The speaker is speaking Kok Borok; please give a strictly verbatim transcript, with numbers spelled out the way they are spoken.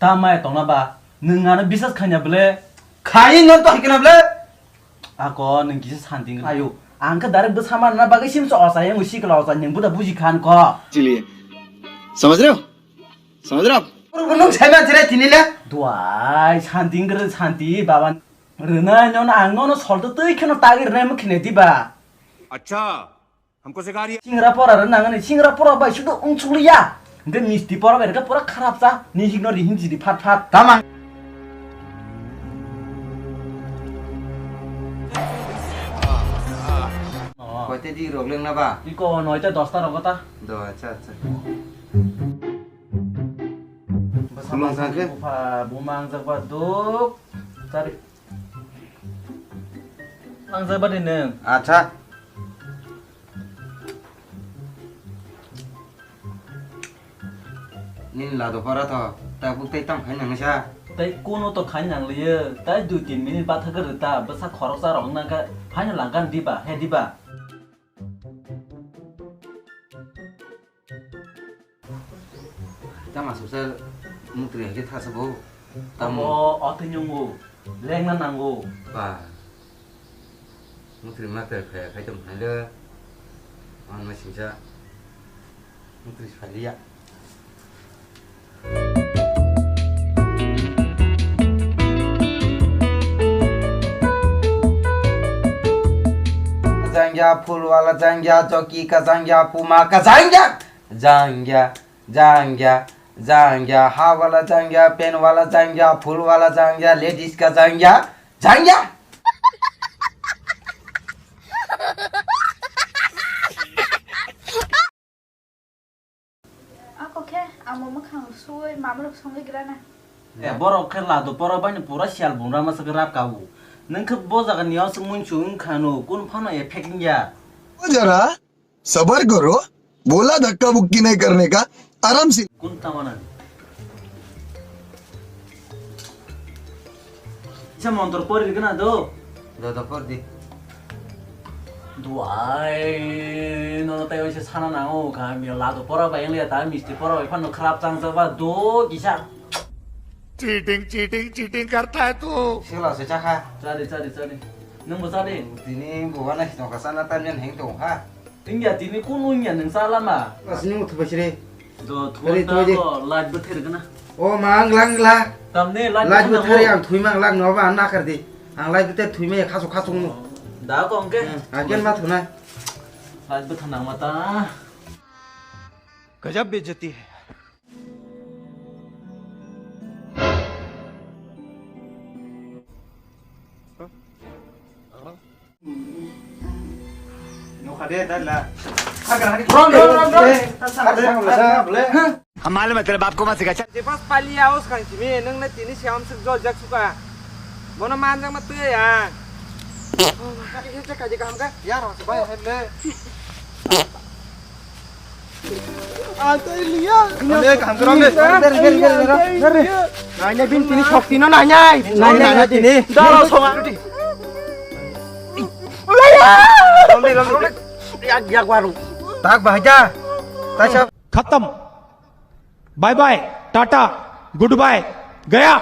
Tamai tongna ba, nwng ano bisas khanya bwle? Khai no to hikna bwle. Ako nwng kisa santi wngkha. Ayo, ang khe direct bwsa manna bagwi simsa osa yang usi kla osa nwng buda buji khan ko. इसीलिए समझ रहे हो? समझ रहे हो आप? Nwng sai man jere tini le. Duai santi wngkha santi baba. Rwna nono ang nono solto twi kheno tagwi rwnai mukhi ne diba. अच्छा, हमको सिखा रही है। Singra pora rwna nangani singra pora bai sudo wngchukliya. Hingke misti pora bai rwkha pura kharap cha. Ni hikno ri hinji di phat phat. Tamang. Oh. Koite di rok lengna ba? Iko noita dosta rok ta. Do, acha, acha. Bwsa Bumang bwsa sangke? Bupha bumang jakba duk. Chari. Ang jakba di neng. Acha. Nini lado para to, tabuk tei tamo khai nang sa. Tei kuno to khai nang liye, tei dui tin minute batha gari ta, bwsa khoroksa rok nang kha, phaino langkha diba, he diba. Tama suksa mukri hai khe thasa bo. Tamo. Tamo, o twi nyungo, lengna nango. Ba. Mukri ma khe khai, khai tong hai le. Ang ma singsa. Mukri phaliya. Jangya, phul wala jangya, joki ka jangya, puma ka jangya. Jangya, jangya, jangya, ha wala jangya, pen wala jangya, phul wala jangya, ladies ka jangya, jangya. Ako khe amo mwkhang suwi mamrok songwi grana. Eh, borok khe lado poro bani pura sial bungra masa khe rap kabu. Nwng khe bo jaga ni aswk muichu wng khano, kun phano effect wngya. ओ जरा सबर करो, बोला धक्का मुक्की नहीं करने का, आराम से। Kun tamana? Isa montor pori gana do. Do, do, por di. Duai, nono tai oise sana nango kha, mi lado pora bai yang le ta misti pora bai phano kharap chang chang ba do kisa. Cheating cheating cheating करता है तू। Sila se chakha. Chari, chari, chari. Nwng bo chari. Tini bo wana hitong ka sana tan yan heng tong ha. Tingya tini kunu wngya nwng cha lama. Asini mo thubai sire. Do Ari thubai thubai de. Ko light bo ther gana. O ma ang lang la. Tamne light. Light bo bo ther thango. Ang thui mang lang no ba ang nakar di. Ang light bo ther thui mai khasu khasu mo. Da ko angke. Hmm, angke ma thuna. Light bo thanang mata. गजब बेइज्जती है। हम मालूम है तेरे बाप को मत सिखा, चल। Jepas palia os kang simi nang na tini siam sik jol jak suka. Bono manjang ma tuya ya. Oh, ma ka kaji kaham ka? Ya, ro, bai, hai le. Atai liya. Ane kaham kram de. Ber, ber, ber, ber. Nanya bin tini shokti no nanya. Nanya, nanya tini. Daro songa. Lomdi, lomdi. Yak, yak waru. Tak bahaya. Tasha. खत्म। Bye bye, tata, goodbye, गया।